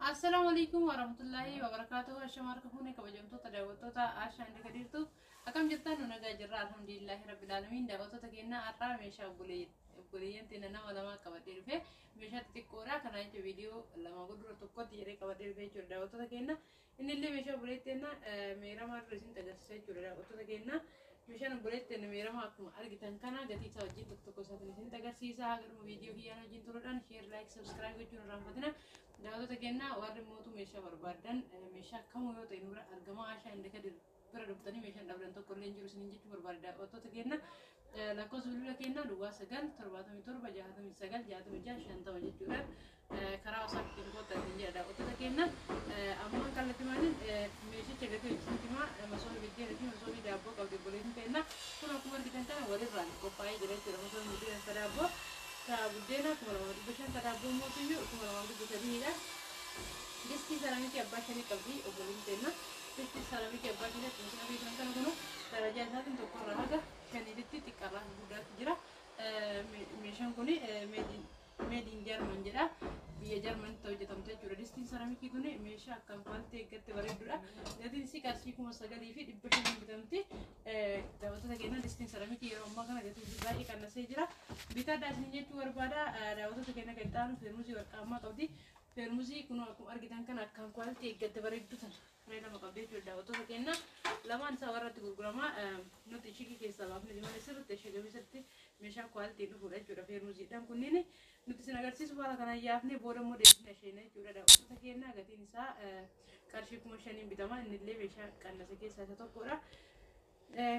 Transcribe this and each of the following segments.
Assalaamu alaikum warahmatullahi wabarakatuh. Ashama harka fuunee kabajamtoota daawwattoota Ashaa Indi Kadiirtu, akkam jirtan? Nu nagaa jirra, alhamdulillahi rabbil aalamiin. Daawwattoota keenya, har'aa meeshaa obboleeyyan teenya nama lama qabadhee dhufe, meeshaa xixiqqoodha. Kana jechuun viidiyoo lama dura tokkotti jedhee qabadhee dhufe jechuudha, daawwattoota keenya. Inni illee meeshaa obboleettii teenya meeramaa dura isin agarsiisa jechuudha, daawwattoota keenya. Meeshaan obboleettii teenya meeramaa akkuma argitan kana gatii isaa wajjin tokko tokko isaatiin isin agarsiisa. Hagadhuma viidiyoo kiyyaan wajjin turuudhaan share, like, subscribe gochuun irraanfatina. Daawwattoota keenya, warri mootu meeshaa barbaadan, meeshaa kamuu yoo ta'e nurra argama. Ashaa Indi Kadir bira dhuftanii meeshaan dhabdan tokko illee hin jiru isiniin jechuu barbaada, daawwattoota keenya. Lakkoofsa bilbila keenyaa 09 77 69 66 50 jechuudha. Karaa WhatsAppiitiin kottaa isin jedha, daawwattoota keenya. Ammaan kallattii maaliin meeshicha gatii hojii himaa. Masoobii biddeenaa fi masoobii daabboo qabdi obboleettiin keenya. Kun akkuma argitan kana walirraan qophaa'ee jira jechuudha. Masoobii biddeenaa fi daabboo. Ta buddeena 2500, ta daabboo mootiyyuu 2300dha. Distii saraamikii abbaa shanii qabdi obboleettiin keenya. Distii saraamikii abbaa shanii akkuma isin argitan kana kunu darajaa isaatiin tokkorraa haga shaniitti, xiqqaarraa haga guddaatti jira. Meeshaan kun made in German jedha. Biyya Jarmanitti hojjetamte jechuudha. Distiin saraamikii kun meeshaa akkaan quality eeggatte bareeddudha. Gatiin isii qarshii 9500n bitamti. Daawwattoota keenya, distiin saraamikii yeroo ammaa kana gatiin isii baay'ee qannasee jira. Bitaadhaa isin jechuu barbaada. Daawwattoota keenya, kan itti aanu feermusii warqaammaa qabdi. Feermusii kun akkuma argitan kana akkaan quality eeggatte bareeddu tana. Firee lama qabdi jechuudha, daawwattoota keenya. Lamaan isaa warratti gurgurama. Nuti ishigii keessaa baafne malee sirriitti ashagamee sirriitti meeshaa quality dhufuudha jechuudha. Feermusiidhaan kunniin nuti isin agarsiisu haala kanaan yaafne, booda immoo deebisne asheena jechuudha, daawwattoota keenya. Gatiin isaa qarshii 5000n bitama. Innillee meeshaa qannase keessaa isa tokkodha.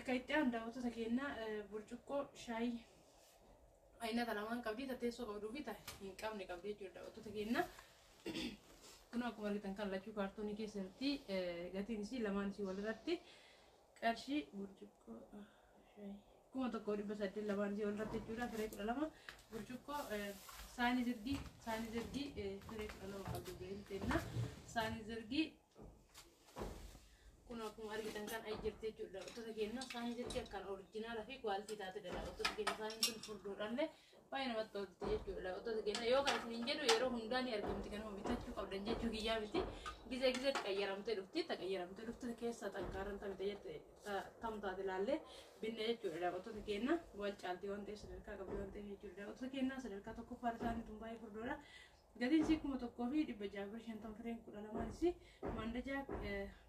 Kan itti aanu, daawwattoota keenya, burcuqqoo shaayii aynata lamaan qabdi, ta teessoo qabduu fi ta hin qabne qabdi jechuudha, daawwattoota keenya. Kun akkuma argitan kan lachuu kaartoonii keessatti, gatiin isii lamaan isii walirratti qarshii burcuqqoo 1800 lamaan isii walirratti jechuudha. Firee 12 burcuqqoo saanii zirgii, saanii zirgii firee 12 qabdi bireen teenna. Saanii zirgii kun akkuma argitan kan ayi jirti jechuudha, daawwattoota keenya. Saanii zirgii akkaan original fi quality taatedha, daawwattoota keenya. Saaniin kun furduudhaallee baay'ee namatti tolti jechuudha, daawwattoota keenya. Yoo kan isiniin jedhu yeroo hundaa ni argamti, kanuma bitachuu qabdan jechuu kiyyaa miti. Gizee gizeetti qayyaramtee dhufti, ta qayyaramtee dhufti keessa xankaaran tamte jette tam taate ilaallee binne jechuudha, daawwattoota keenya. Wal caaltii waan ta'eef, sadarkaa qabdi waan ta'eef jechuudha, daawwattoota keenya. Sadarkaa tokkoffaan isaanii tun baay'ee furdoodha. Gatiin isii 1650, fireen 12n isii.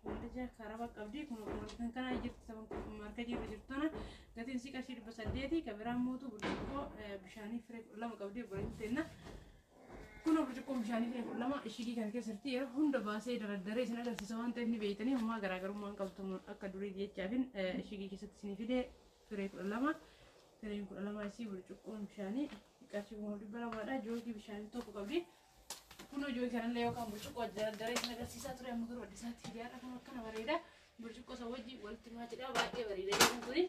Mandajaa karaba qabdi. Kun akkuma argitan kana jirti, markajii irra jirtu tana. Gatiin isii qarshii 800. Kan biraan mootu burcuqqoo bishaanii firee 12 qabdi obboleettiin teenna. Kun burcuqqoon bishaanii firee 12 ishigii kana keessatti yeroo hunda baasee dardaree isin agarsiisa waan ta'eef ni beektanii, homaa garaagarummaan qabdu akka durii jechaafin ishigii keessatti isinii fidee. Firee 12, fireen 12 isii burcuqqoon bishaanii qarshii 200dha. Joogii bishaanii tokko qabdi. Kun joogii kanallee yookaan burcuqqoo dardaree isin agarsiisaa ture, amma garuu addisaatti fideedha. Kun akkana bareeda. Burcuqqoo isa wajjin walitti maacidha, baay'ee bareeda jedhan kuni.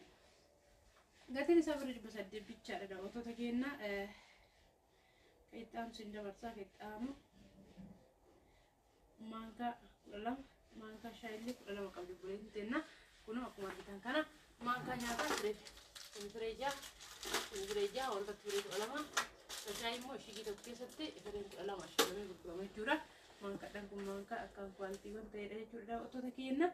Gatiin isaa birrii 800 bichaadha, daawwattoota keenya. Kan itti aanu sin dabarsaa. Kan itti aanu maankaa 12, maankaa shaayillee 12 qabdi obboleettiin teenna. Kun akkuma argitan kana maankaa nyaataa firee, kun firee ja'a, kun firee ja'a, walirratti firee 12. Shaayii immoo ishigii tokko keessatti fireen 12 ashagamee gurgurama jechuudha. Maankaadhaan kun maankaa akkaan qualitywwan ta'edha jechuudha, daawwattoota keenya.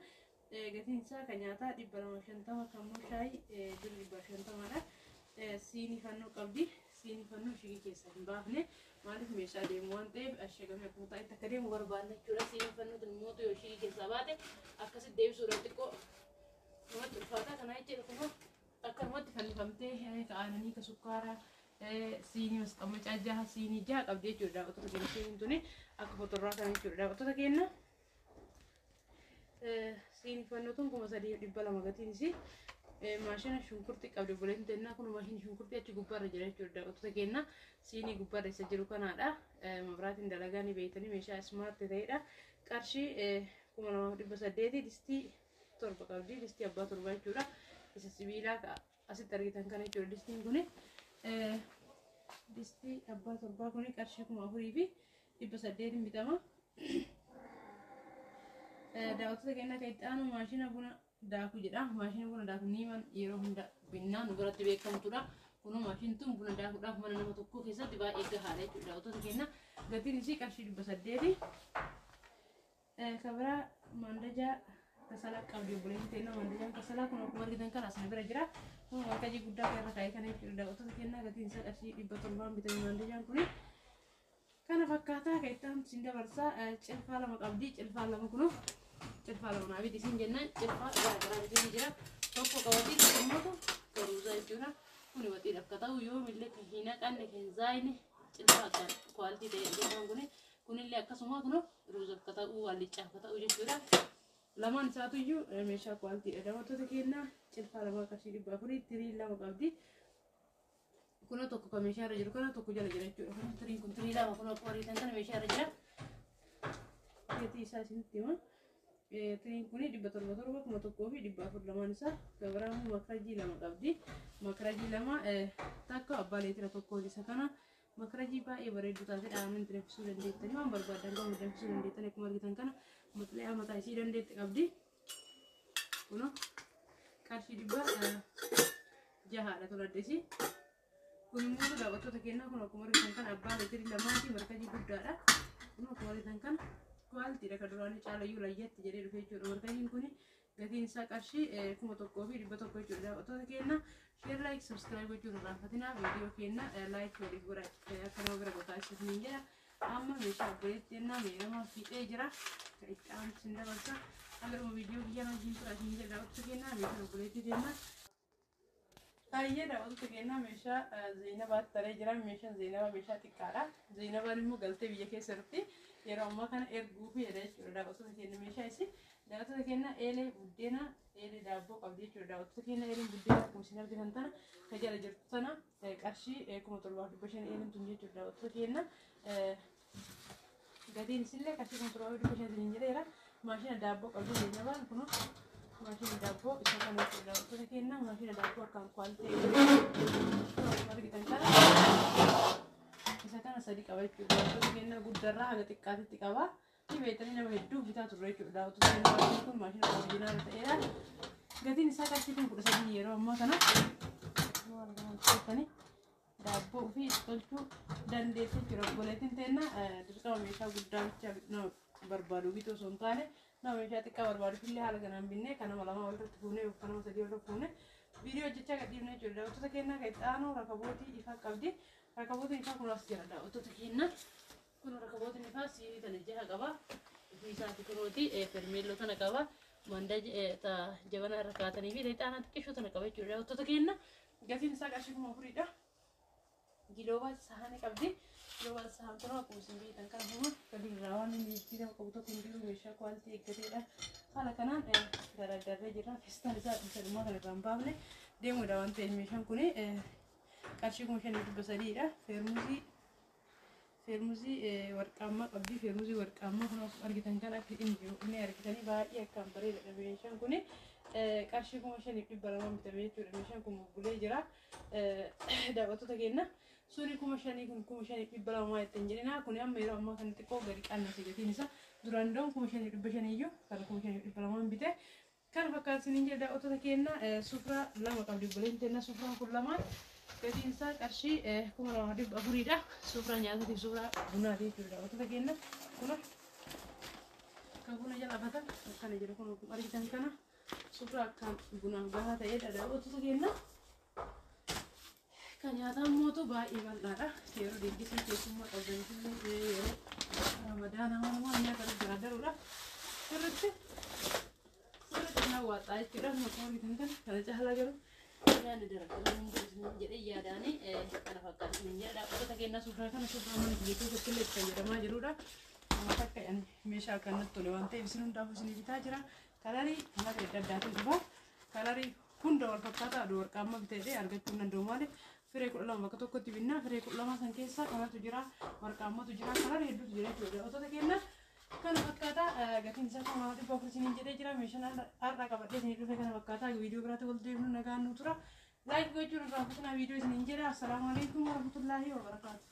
Gatiin isaa kan nyaataa 250, kan immoo shaayii birrii 150dha. Siinii fannoo qabdi. Siinii fannoo ishigii keessaa hin baafne. Maaliif? Meeshaa deemu waan ta'eef ashagamee akkuma ta'etti akka deemu barbaanna jechuudha. Siinii fannoo tun immoo yoo ishigii keessaa baate akkasitti deebisuudhaaf xiqqoo namatti ulfaata. Kana jechuudha, kun akkanumatti fannifamtee ka aananii, ka sukkaaraa, siinii masqammacaa jaha, siinii jaha qabdi jechuudha, daawwattoota keenya. Siiniin tuni akka fotorraa kana jechuudha, daawwattoota keenya. Siinii fannoo tun 3200 gatiin isii. Maashina shunkurtii qabdi obboleettiin teennaa. Kun maashinni shunkurtii achi gubbaarra jira jechuudha, daawwattoota keenya. Siinii gubbaarra isa jiru kanaadha. Mabraatiin dalagaa ni beektanii, meeshaa smart ta'edha. Qarshii 2800. Distii torba qabdi, distii abbaa torbaa jechuudha. Isa sibiilaa asitti argitan kana jechuudha. Distiin kuni, distii abbaa torbaa kuni qarshii 4800n bitama. Daawwattoota keenya, kan itti aanu maashina buna daaku jedha. Maashina buna daaku niiman yeroo hunda binnaa nu biratti beekamtudha. Kunoo maashinni tun buna daakuudhaaf mana nama tokkoo keessatti baay'ee gahaadha jechuudha, daawwattoota keenya. Gatiin isii qarshii 800. Kabiraa mandajaa kasalaa qabdi obboleettiin teennaa. Mandajaan kasalaa kun akkuma argitan kana asina bira jira. Kun markajii guddaa kan irra kaa'ee kana jechuudha. Daawwattoota kennaa gatiin isaa qarshii 700 bitame mandajaan kuni. Kana fakkaataa kan itti aantu isin dabarsaa. Cilfaa lama qabdi. Cilfaa lama kunuu cilfaa lama naa biti isin jennaan cilfaa garaagaraa bitee jira. Tokko qabatii, tokko immoo garuusaa jechuudha. Kuni waxiidhaaf akka ta'u yoomillee kan hin haqanne, kan hin zaayine cilfaa akkaan quality ta'e cilfaan kuni. Kunillee akkasuma kunoo ruuzaaf akka ta'u, wallicaaf akka ta'u jechuudha. Lamaan isaatuyyuu meeshaa qualitydha. Daawwattoota kennaa cilfaa lama qarshii 400. Tirii lama qabdi. Kunoo tokko kan meeshaa irra jiru kana, tokko jala jira jechuudha. Kunoo tiriin kun tirii lama kunoo akkuma argitan kana meeshaa irra jira. Gatii isaa isinitti hima. Tiriin kun 700 7, 1400 lamaan isaa. Gabaraa immoo makarajii lama qabdi. Makarajii lama, takka abbaa leetira tokkoon isa kana. Makarajii baay'ee bareedduu taate dhaameen danfisuu dandeettanii, waan barbaadan gamu danfisuu dandeettanii. Akkuma argitan kana maxxanee mataa isii dandeetti qabdi. Kunoo qarshii 600dha toladdeesi. Kun immoo daawwattoota kennaa kun akkuma argitan kana abbaa leetirii lamaati, markajii guddaadha. Kun akkuma argitan kana qualitydha, kan duraanii caalayyuu layyatti jedhee dhufe jechuudha. Markajiin kun gatiin isaa qarshii 1100 jechuudha. Daawwattoota kennaa share, like, subscribe gochuun irraanfatinaa. Viidiyoo kenna like waliif godha, akka nama bira gotaa isiniin jedha. Amma meeshaa obboleetti kennaa meeramaa fiixee jira. Kan itti aantu isin dabarsa. Agaruma viidiyoo kiyyaan wajjin tura isin jedha. Daawwattoota kennaa meeshaa obboleetti kennaa. Baay'ee daawwattoota kennaa meeshaa Zeynabaatti taree jira. Meeshaan Zeynabaa meeshaa xiqqaadha. Zeynabaan immoo galtee biyya keessa jirti. Yeroo ammaa kana erguu fi jedha jechuudha. Daawwattoota keenya meeshaa isi. Daawwattoota keenya eelee buddeena, eelee daabboo qabdi jechuudha. Daawwattoota keenya eeleen buddeena akkuma isin argitan tana ka jala jirtu tana qarshii 7500 eeleen tun jechuudha. Daawwattoota keenya gatiin isillee qarshii 7500 isiniin jedheera. Maashina daabboo qabdi Zeynabaan, kunoo maashina daabboo isa kana jechuudha. Daawwattoota keenya maashina daabboo akkaan quality akkuma argitan kana isa kana sadi qaba jechuudha. Daawwattoota keenya guddarraa haga xiqqaatitti qaba. Ni beektanii, nama hedduu bitaa turre jechuudha. Daawwattoota keenya maashinni kun maashina original ta'eedha. Gatiin isaa qarshii 13,000 yeroo ammaa kana. Waan daabboo ofii tolchuu dandeessee jira. Obboleettiin teenna dirqama meeshaa guddaa bicha nama barbaadu bituu osoo hin taane, nama meeshaa xiqqaa barbaaduuf illee haala kanaan binnee kan nama lama walirratti fuunee yookaan nama sadii walirratti fuunee viidiyoo hojjechaa gadhiifne jechuudha. Daawwattoota keenyaa kan itti aanu rakabootii ifaa qabdi. Rakabootiin ifaa kun as jira, daawwattoota keenyaa. Kun rakabootiin ifaa siinii tana jaha qaba. Ofii isaati kunooti fermeelloo tana qaba. Mandaa jabanaa irra kaatanii fi ixaanaa xiqqishoo tana qaba jechuudha. Daawwattoota keenya gatiin isaa qarshii 4000dha. Giloobaa sahaanii qabdi. Giloobaa sahaan kun akkuma isin beektan kan hima gadi irraa waan inni jijjiirama qabu tokko hin jiru, meeshaa quality eeggateedha. Haala kanaan garaagarree jira. Feestaan isaa isa dhumaa kan irraa hin baafne deemuudha waan ta'eef meeshaan kun qarshii 5300dha. Feermuzii warqaammaa qabdi. Feermuzii warqaammaa kun akkuma argitan kan akka inni jiru inni argitanii baay'ee akkaan bareedaadha. Meeshaan kun qarshii 5200 bitame jechuudha. Meeshaan kun bubbulee jira. Daawwattoota keenya suni 5000, kun 5200 ittiin jedhina. Kun amma yeroo ammaa kana xiqqoo gadi qannase gatiin isaa. Duraan doon 5500 iyyuu kana 5200 bite. Kana fakkaatu isiniin jedha, daawwattoota keenya. Sufraa lama qabdi obboleen teenya. Sufraan kun lamaan gatiin isaa qarshii 2400dha. Sufraa nyaatatiif, sufraa bunaati jechuudha, daawwattoota keenya. Kun kan buna jala afatan akkana jira. Kun akkuma argitan kana sufraa akkaan bunaaf gahaa ta'edha, daawwattoota keenya. Kan nyaataa mootu baay'ee bal'aadha. Yeroo deeggisii keessummaa qabdanillee, yeroo ramadaana waan nyaata garagaruudha. Sirriitti sirriitti na waaxaa jechuudha. Akkuma argitan kana kana caalaa garuu nyaanni dargaggoo hin jiru jedhee yaadaanii kana fakkaatu isin jedha. Daawwattoota keenya suuraa kana suuraa mana kiyya keessatti illee itti fayyadamaa jirudha. Amma takka meeshaa akka natti tole waan ta'eef isin hundaafuu isinii bitaa jira. Colorii colorii adda addaatiin dhufa. Colorii hunda wal fakkaataa aduu warqaammaa bitee argachuu hin danda'u. Maaliif firee 12 bakka tokkotti binnaa, firee 12 san keessa kanatu jira, warqaammatu jira, colorii hedduutu jira jechuudha. Daawwattoota keenya kana fakkaataa gatiin isaa 2400 isiniin jedhee jira. Meeshaan har'a qabadhee isinii dhufe kana fakkaataa. Viidiyoo biraatti wal deemnu nagaan nu tura. Like gochuun irraa viidiyoo isiniin jedha. Assalaamu alaikum warahmatullaahi wabarakaatu.